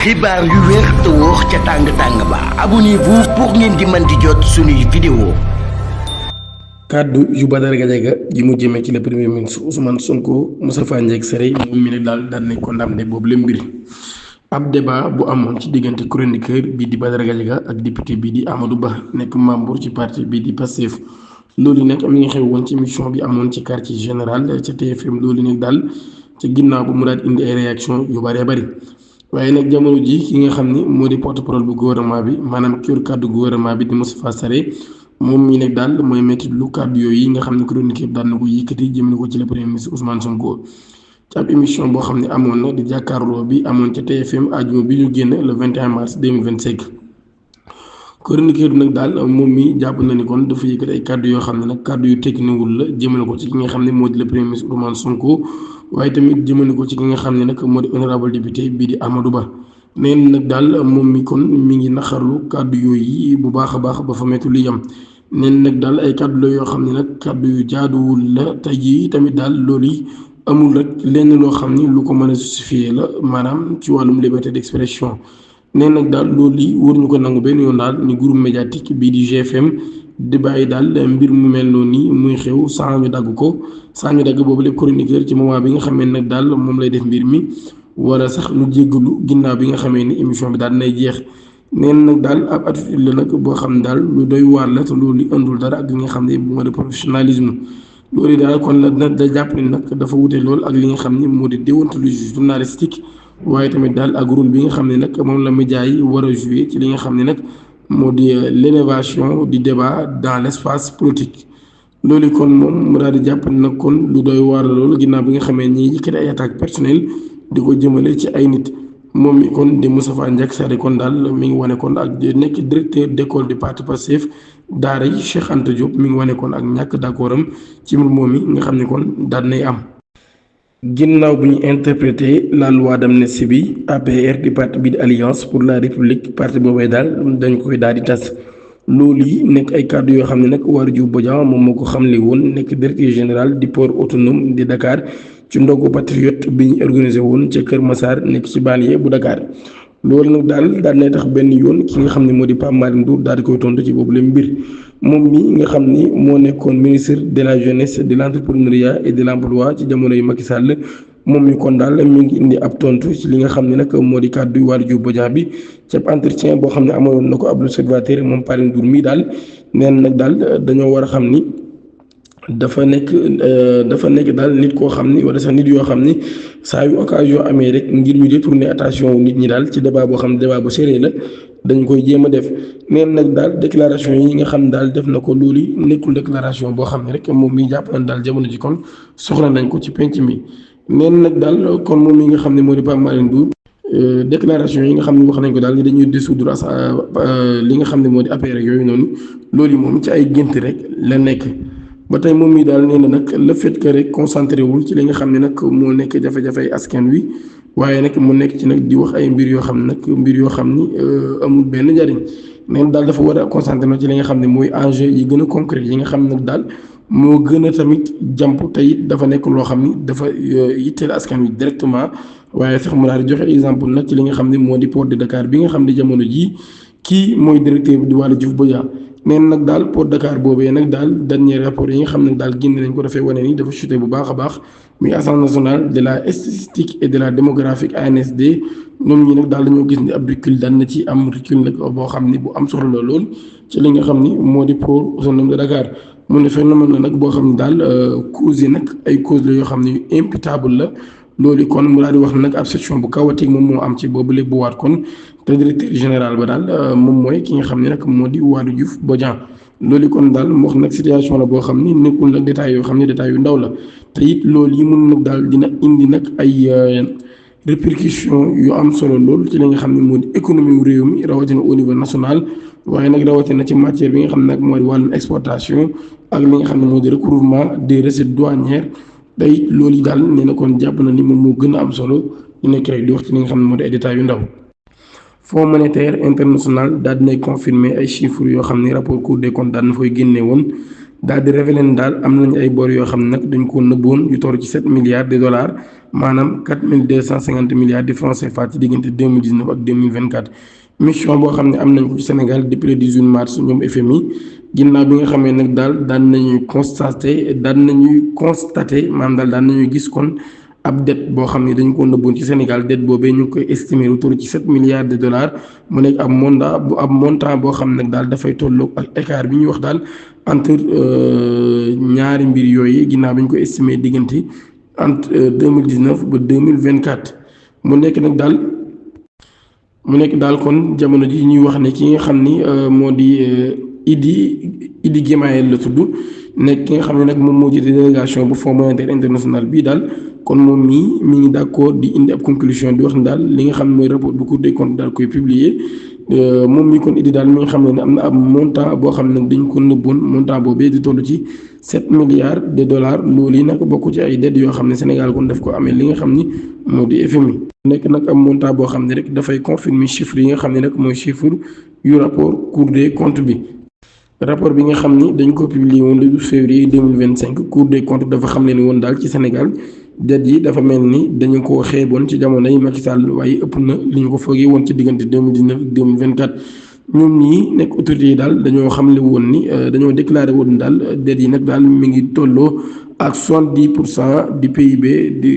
xibaar yu wér te wóor ca tàng-tàng ba abonnez-vous pour ngeen di mën di jot suñuy vidéo. kàddu yu Badara Gadiaga ji mu jëmee ci le premier ministre Ousmane Sonko Moustapha Ndiaye Séré moom mi ne daal nañ condamné boobu la mbir ab débat bu amoon ci diggante chroniqueur bii di Badara Gadiaga ak député bii di Amadou Ba nekk membre ci parti bii di Pastef loolu nag mi ngi xew woon ci émission bi amoon ci quartier général ca TFM loolu nag daal ca ginnaaw bu mu daal indi ay réaction yu bëree bëri waaye nag jamono ji ki nga xam ni moo di porte-parole bu gouvernement bi maanaam ki yor kàddu gouvernement bi di Moustapha Sarré moom mii nag daal mooy métti lu kàddu yooyu yi nga xam ne chroniqueur bi daal na ko yëkkati jëmale ko ci le premier ministre Ousmane Sonko ci ab émission boo xam ne amoon na di jàkkaarloo bi amoon ca TFM àjjuma bi ñu génn le 21 mars 2025 chroniqueur bi nag daal moom mi jàpp na ni kon dafa yëkkati ay kàddu yoo xam ne nag kàddu yu tekkiwul la jëmale ko ci ki nga xam ne moo di le premier ministre Ousmane Sonko waaye tamit jëmale ko ci ki nga xam ne nag moo di honorable député bii di Amadou Ba neen nag daal moom mi kon mi ngi naxarlu kàddu yooyu bu baax a baax ba fa metti lu yam neen nag daal ay kàddu la yoo xam ne nag kàddu yu jaaduwul la tey jii tamit daal loolu yi amul rek lenn loo xam ni lu ko mën a justifier la maanaam ci wàllum liberté d'expression neen nag daal loolu yi waruñu ko nangu benn yoon daal ni groupe médiatique bii di GFM di bàyyi daal mbir mu mel noonu nii muy xew saa ñu dagg ko saa ñu dagg boobu lépp chroniqueur ci moment bi nga xamee nag daal moom lay def mbir mi wala sax lu jéggalu ginnaaw bi nga xamee ni émission bi daal nay jeex neen nag daal ab attitude la nag boo xam ne daal lu doy waar la te loolu andul dara ak li nga xam ne moo di professionnalisme loolu daal kon la da jàpp ni nag dafa wute lool ak li nga xam ni moo di déontologie journalistique waaye tamit daal ak rôle bi nga xam ne nag moom la média yi war a jouer ci li nga xam ne nag moo di l'élévation du débat dans l'espace politique loolu kon moom mu daal di jàpp nag kon lu doy waar la loolu ginnaaw bi nga xamee ñi yëkkati ay attaques personnelles di ko jëmale ci ay nit moom mi kon di Moustapha Ndiaye Séré kon daal mi ngi wane kon ak nekk directeur d'école du parti Pastef daara yi Cheikh Anta Diop mi ngi wane kon ak ñàkk d'accord am ci mbir moom mi nga xam ne kon daal nay am. ginnaaw bu ñu interprété la loi d'amnistie bi APR di parti bi di Alliance pour la République parti boobee daal dañ koy daal di tas loolu yi nekk ay kàddu yoo xam ne nag Waly Diouf Bodiang moom moo ko xamle woon nekk directeur général du port autonome de Dakar. ci ndogu patriote bi ñu organisé woon ca Kër Massar nekk ci banlieue bu Dakar loolu nag daal nay tax benn yoon ki nga xam ne moo di Pape Malick Ndour daal di koy tontu ci boobu la mbir moom mi nga xam ni moo nekkoon ministre de la jeunesse de l'entrepreneuriat et de l'emploi ci jamono yu Macky Sall moom mi kon daal mi ngi indi ab tontu ci li nga xam ne nag moo di kàddu Waly Diouf Bodiang bi ci ab entretien boo xam ne amaloon na ko ab l'Observateur moom Pape Malick Ndour mi daal neen nag daal dañoo war a xam ni. dafa nekk daal nit koo xam ni wala sax nit yoo xam ni saa yu occasion amee rek ngir ñu détourner attention nit ñi daal ci débat boo xam ne débat bu sérieux la dañ koy jéem a def neen nag daal déclaration yi nga xam ne daal def na ko loolu nekkul déclaration boo xam ne rek moom mi jàpp nañ daal jamono ji kon soxla nañ ko ci penc mi neen nag daal kon moom mi nga xam ne moo di Pape Malick Ndour déclaration yi nga xam ne wax nañ ko daal ni dañuy dissoudre li nga xam ne moo di APR yooyu noonu loolu moom ci ay gént rek la nekk ba tey moom mii daal nee na nag le fait que rek concentré wul ci li nga xam ne nag moo nekk jafe-jafe askan wi waaye nag mu nekk ci nag di wax ay mbir yoo xam ne nag mbir yoo xam ni amul benn njariñ nee na daal dafa war a concentré ci li nga xam ne mooy enjeu yi gën a concret yi nga xam ne nag daal moo gën a tamit jàmp te it dafa nekk loo xam ni dafa yitteel askan wi directement waaye sax mu daal di joxe exemple nag ci li nga xam ne moo di port de Dakar bi nga xam ne jamono jii kii mooy directeur bi di Waly Diouf Bodiang neen nag daal port Dakar boobee nag daal dernier rapport yi nga xam ne daal génne nañ ko dafay wane ni dafa chuté bu baax a baax muy agence nationale de la statistique et de la démographie ANSD ñoom ñi nag daal dañoo gis ni ab recul daan na ci am recul nag boo xam ni bu am solo la lool ci li nga xam ni moo di port autonome de Dakar mu ne phénomène la nag boo xam ne daal cause yi nag ay cause la yoo xam ne imputable la loolu kon mu daal di wax nag ab section bu chaotique moom moo am ci boobu lépp bu waat kon te directeur général ba daal moom mooy ki nga xam ne nag moo di Waly Diouf Bodiang loolu kon daal mu wax nag situation la boo xam ni nekkul nag détails yoo xam ne détails yu ndaw la te it loolu yi mun nag daal dina indi nag ay répercussions yu am solo lool ci li nga xam ne moo di économie wu réew mi rawatina au niveau national waaye nag rawatina ci matière bi nga xam ne nag moo di wàllum exportation ak li nga xam ne moo di recouvrement des recettes douanières day loolu yi daal nee na kon jàpp na ni moom moo gën a am solo ñu nekk rek di wax ci li nga xam ne moo di ay détails yu ndaw. Fonds monétaire international daal dinay confirmer ay chiffres yoo xam ne rapport Cour des comptes daal na fay génne woon daal di révélé ne daal am nañu ay bor yoo xam ne nag dañ ko nëbboon yu toll ci 7 milliards de dollars maanaam 4250 milliards de francs CFA ci diggante 2019 ak 2024. mission boo xam ne am nañ ko ci Sénégal depuis le 18 mars ñoom FMI ginnaaw bi nga xamee nag daal daan nañuy constaté maanaam daal daan nañuy gis kon ab dette boo xam ne dañu ko nëbboon ci Sénégal dette boobee ñu ngi koy estimer lu toll ci 7 milliards de dollars mu nekk ab montant boo xam ne daal dafay tolloog ak écart bi ñuy wax daal entre ñaari mbir yooyu ginnaaw bi ñu ko estimer diggante entre 2019 ba 2024 mu nekk daal kon jamono ji ñuy wax ne ki nga xam ni moo di Idi Guémaël la tudd nekk ki nga xam ne nag moom moo jiite délégation bu Fonds monétaire international bii daal kon moom mi ngi d'accord di indi ab conclusion di wax ne daal li nga xam ne mooy rapport bu Cour des comptes daal koy publier moom mi kon Idi daal mi nga xam ne am na ab montant boo xam ne dañ ko nëbboon montant boobee di toll ci 7 milliards de dollars loolu yi nag bokk ci ay dettes yoo xam ne Sénégal kon daf ko amee li nga xam ni moo di FMI. nekk nag am montant boo xam ne rek dafay confirmer chiffres yi nga xam ne nag mooy chiffre yu rapport Cour des comptes bi. rapport bi nga xam ni dañ ko publier woon le 12 février 2025 Cour des comptes dafa xam ne ni woon daal ci Sénégal dettes yi dafa mel ni dañu ko xeeboon ci jamonoy Macky Sall waaye ëpp na li ñu ko foogee woon ci diggante 2019 ak 2024. ñoom ñii nekk autorités yi daal dañoo xamle woon ni dañoo déclaré woon daal dettes yi nag daal mi ngi tolloo ak 70% du PIB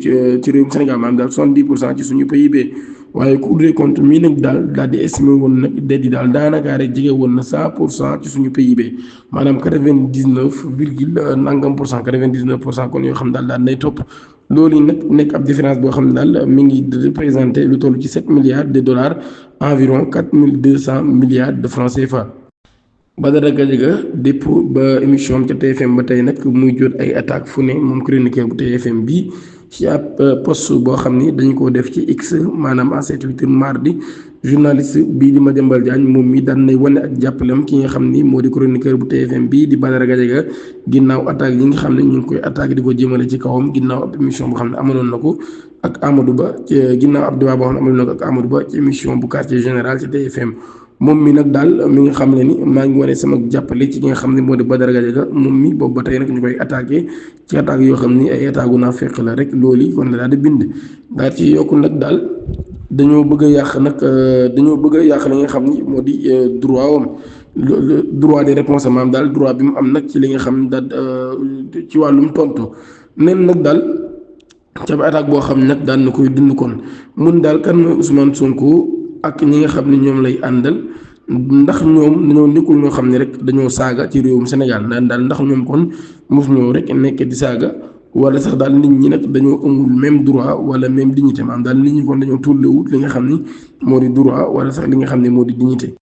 ci réewum Sénégal maanaam daal 70% ci suñu PIB. waaye Cour des comptes mii nag daal di estimé woon nag dettes yi daal daanaka rek jege woon na 100% ci suñu PIB maanaam 99 virgule nangam pour cent 99% kon yoo xam daal nay topp loolu yi nag nekk ab différence boo xam ne daal mi ngi représenté lu toll ci 7 milliards de dollars environ 4200 milliards de francs CFA. Badara Gadiaga dépôt ba émission ca TFM ba tey nag muy jot ay attaques fu ne moom chroniqueur bu TFM bi ci ab post boo xam ni dañu ko def ci X maanaam ancien Twitter mardi journaliste bii di Madiambal Diagne moom mi daan nay wane ak jàppalem ki nga xam ni moo di chroniqueur bu TFM bii di Badara Gadiaga ginnaaw attaque yi nga xam ne ñu ngi koy attaque di ko jëmale ci kawam ginnaaw ab émission boo xam ne amaloon na ko ak Amadou Ba ginnaaw ab débat boo xam ne amaloon na ko ak Amadou Ba ci émission bu quartier général ci TFM. moom mi nag daal mi nga xam ne ni maa ngi wane sama jàppale ci ki nga xam ne moo di Badara Gadiaga moom mi boobu ba tey nag ñu koy attaqué ci attaque yoo xam ni ay attaque gu naa fekk la rek loolu yi kon la daal di bind daal ci yokku nag daal dañoo bëgg a yàq li nga xam ni moo di droit wam droit de réponse maam daal droit bi mu am nag ci li nga xam ne daal ci wàllum tontu nen nag daal ca attaque boo xam ne nag daan na koy dund kon mun daal kan mooy Ousmane Sonko ak ñi nga xam ne ñoom lay àndal ndax ñoom dañoo nekkul ñoo xam ne rek dañoo saaga ci réewum Sénégal daal ndax ñoom kon mosu ñoo rek nekk di saaga wala sax daal nit ñi nag dañoo amul même droit wala même dignité maanaam daal nit ñi kon dañoo tollewut li nga xam ni moo di droit wala sax li nga xam ne moo di dignité.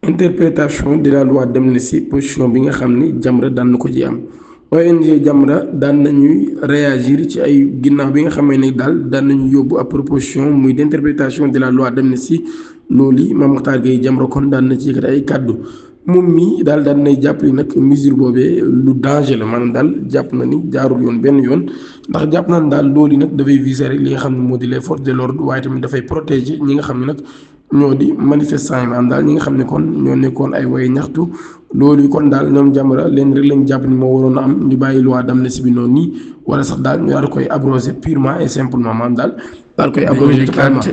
interprétation de la loi d'amnistie position bi nga xam ni Jamra daan na ko ci am. ONG Jamra daan nañuy réagir ci ay ginnaaw bi nga xamee ne daal daan nañu yóbbu ab proposition muy d'interprétation de la loi d'amnistie loolu yi Mame Mactar Gueye Jamra kon daan na ci yëkkati ay kàddu moom mii daal daan nay jàpp ni nag mesure boobee lu danger la maanaam daal jàpp na ni jaarul yoon benn yoon ndax jàpp na daal loolu yi nag dafay viser rek li nga xam ne moo di les forces de l'ordre waaye tamit dafay protéger ñi nga xam ne nag ñoo di manifestants yi maanaam daal ñi nga xam ne kon ñoo nekkoon ay way ñaxtu loolu kon daal ñoom Jamra leen rek lañ jàpp ni moo waroon a am ñu bàyyi loi d'amnistie bi noonu nii wala sax daal ñu daal koy abroger purement et simplement maanaam daal koy abroger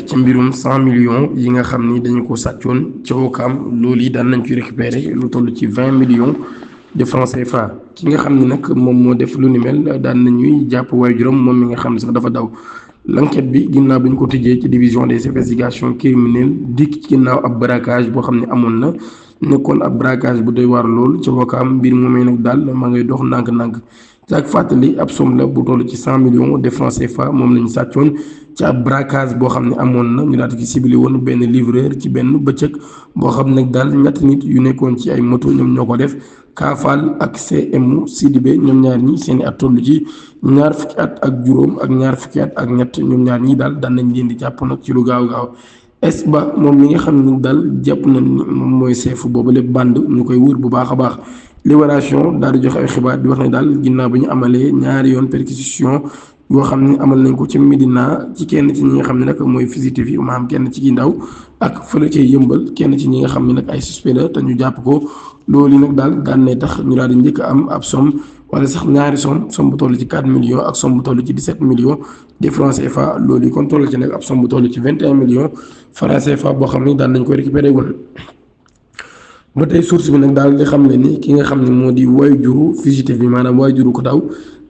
ci mbirum 100 millions yi nga xam ni dañu ko sàccoon ci Ouakam loolu yi daan nañ ci récupérer lu toll ci 20 millions de francs CFA ki nga xam ni nag moom moo def lu ni mel daan nañuy jàpp waajuram moom mi nga xam ne sax dafa daw. l'enquête bi ginnaaw bi ñu ko tijjee ci division des investigations criminelles dikk ginnaaw ab braquage boo xam ne amoon na nekkoon ab braquage bu doy waar lool ci Ouakam mbir moomee nag daal ma ngay dox ndànk-ndànk ci ak fàttali ab somme la bu toll ci 100 millions de francs CFA moom lañu sàccoon ci ab braquage boo xam ne amoon na ñu daal di ciblé woon benn livreur ci benn bëccëg boo xam ne daal ñetti nit yu nekkoon ci ay moto ñoom ñoo ko def Kaafal ak CM Sidibé ñoom ñaar ñi seen i at toll ci ñaar fukki at ak juróom ak ñaar fukki at ak ñett ñoom ñaar ñi daal daan nañ leen di jàpp nag ci lu gaaw Esba moom mi nga xam ne daal jàpp na ni moom mooy chef boobu lépp bande ñu koy wër bu baax a baax. Libération daal di joxe ay xibaar di wax ne daal ginnaaw bi ñu amalee ñaari yoon perquisition yoo xam ne amal nañ ko ci Médina ci kenn ci ñi nga xam ne nag mooy fugitif yi maanaam kenn ci ki ndaw ak fële ca Yëmbal kenn ci ñi nga xam ne nag ay suspect la te ñu jàpp ko loolu nag daal daan nay tax ñu daal di njëkk am ab somme wala sax ñaari somme bu toll ci 4 millions ak somme bu toll ci 17 millions de francs CFA loolu kon toll ci nag ab somme bu toll ci 21 millions francs CFA boo xam ni daan nañ koy récupéré woon. ba tey source bi nag daal di xam ne ni ki nga xam ne moo di waajuru fugitif bi maanaam waajuru ko daw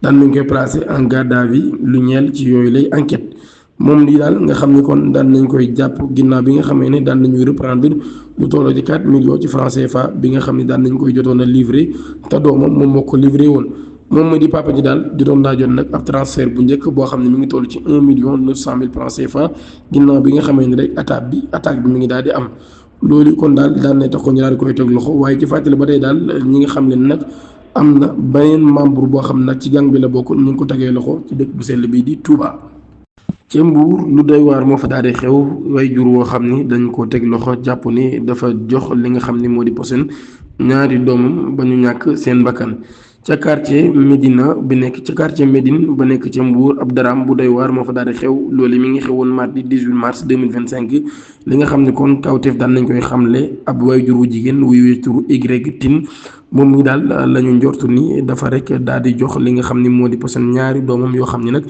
daan nañ koy placé en garde à vue lu ñeel ci yooyu lay enquête moom lii daal nga xam ni kon daan nañ koy jàpp ginnaaw bi nga xamee ne daan nañuy reprendre lu tolloo ci 4 millions ci francs CFA bi nga xam ne daan nañ koy jotoon a livré te doomam moom moo ko livré woon. moom mooy di papa ji daal di doon laajoon nag ab transfert bu njëkk boo xam ne mi ngi toll ci 1,9 million francs CFA ginnaaw bi nga xamee ne rek attaque bi mi ngi daal di am. loolu kon daal daan nay tax ko ñu daal di koy teg loxo waaye ci fàttali ba tey daal ñi nga xam ne nag am na beneen membre boo xam nag ci gang bi la bokk ñu ngi ko tegee loxo ci dëkk bu sell bii di Touba. ca Mbuur lu doy waar moo fa daal di xew way jur woo xam ni dañ ko teg loxo jàpp ni dafa jox li nga xam ni moo di posen ñaari doomam ba ñu ñàkk seen bakkan ca quartier Médina bi nekk ca quartier Médine ba nekk ca Mbuur ab daraam bu doy waar moo fa daal di xew loolu mi ngi xewoon mardi 18 mars 2025 li nga xam ne kon kawteef daan nañ koy xamle ab way jur wu jigéen wuy wéeturu Y tin moom mi daal la ñu njortu ni dafa rek daal di jox li nga xam ni moo di posen ñaari doomam yoo xam ni nag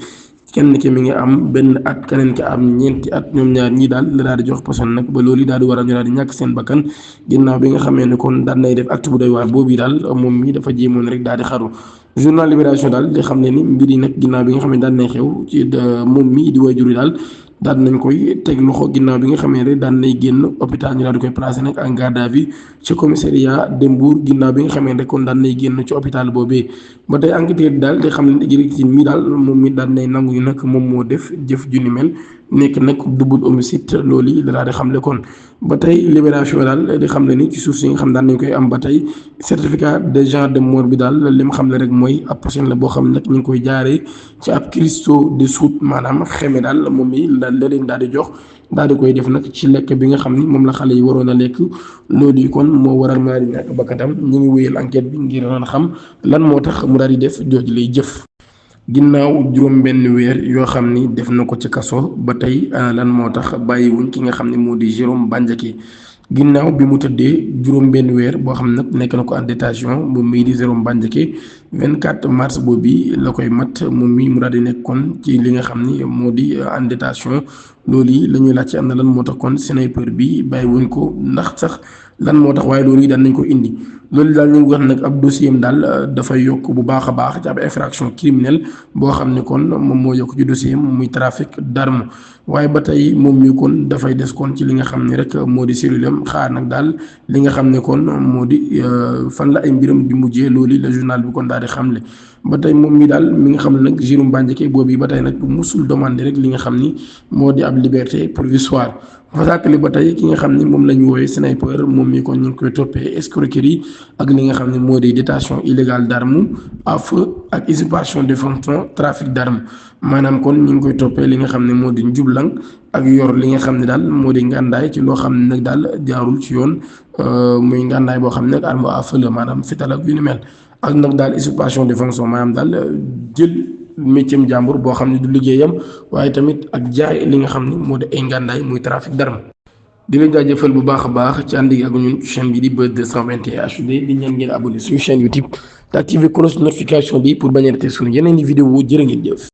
kenn ki mi ngi am benn at keneen ki am ñeenti at ñoom ñaar ñii daal la daal di jox poson nag ba loolu daal di waral ñu daal di ñàkk seen bakkan ginnaaw bi nga xamee ne kon daan nay def acte bu doy waar boobu daal moom mi dafa jéemoon rek daal di xaru. journal Libération daal di xam ne ni mbir yi nag ginnaaw bi nga xam ne daan nay xew ci moom mi di waajur yi daal daan nañ koy teg loxo ginnaaw bi nga xamee ne daan nay génn hôpital ñu daal di koy placé nag en garde à vue ci commissariat de Mbour ginnaaw bi nga xamee ne kon daan nay génn ci hôpital boobee. ba tey enquêteur bi daal di xam ne jërëjëf mi daal moom mi daan nay nangu nag moom moo def jëf ju ni mel nekk nag double homicide loolu yi daal di xamle kon. ba tey Libération daal di xam ne ni ci suuf si nga xam daan nañ koy am ba tey certificat de genre de mort bi daal li mu xam ne rek mooy ab poison la boo xam ne nag ñu ngi koy jaaree ci ab cristaux de soude maanaam xeme daal moom mi la leen daal di jox daal di koy def nag ci lekk bi nga xam ni moom la xale yi waroon a lekk loolu yi kon moo waral mu daal di ñàkk bakkanam ñu ngi wéyal enquête bi ngir doon xam lan moo tax mu daal di def jooju lay jëf. ginnaaw juróom benn weer yoo xam ni def na ko ci kaso ba tey lan moo tax bàyyiwuñ ki nga xam ne moo di Jérôme Bandiaky ginnaaw bi mu tëddee juróom benn weer boo xam nag nekk na ko en détention moom mii di Jérôme Bandiaky 24 mars boobu la koy mat moom mii mu daal di nekk kon ci li nga xam ni moo di en détention loolu yi la ñuy laaj ci am na lan moo tax kon sniper bi bàyyiwuñ ko ndax sax lan moo tax waaye loolu yi daan nañ ko indi. loolu daal ñu ngi wax nag ab dossier am daal dafay yokk bu baax a baax ci ab infraction criminelle boo xam ne kon moom moo yokk ci dossier am muy trafic d'armes waaye ba tey moom mi kon dafay des kon ci li nga xam ne rek moo di cellule am xaar nag daal li nga xam ne kon moo di fan la ay mbiram di mujjee loolu la journal bi kon daal di xamle. ba tey moom mi daal mi nga xam ne nag Jérôme Bandiaky boobu ba tey nag musul demandé rek li nga xam ni moo di ab liberté provisoire. fa sàkkali ba tey ki nga xam ni moom la ñu woowee sniper moom mi kon ñu ngi koy toppee escroquerie ak li nga xam ne moo di détention illégale d'armes à feu ak usurpation de fonction trafic d'armes maanaam kon ñu ngi koy toppee li nga xam ne moo di njublang ak yor li nga xam ne daal moo di ngàndaay ci loo xam ne nag daal jaarul ci yoon muy ngàndaay boo xam ne nag arme à feu la maanaam fital ak yu ni mel ak nag daal usurpation de fonction maanaam daal jël métier jàmbur boo xam ne du liggéeyam waaye tamit ak jaay li nga xam ne moo di ay ngàndaay muy trafic d'armes. di la jaajëfal bu baax a baax ci ànd ak ñun chaîne bi di Buzz 221 HD di ñaan ngeen abonné suñu chaîne YouTube te activer cloche notification bi pour bañ a rater suñu yeneen i vidéo jërë ngeen jëf.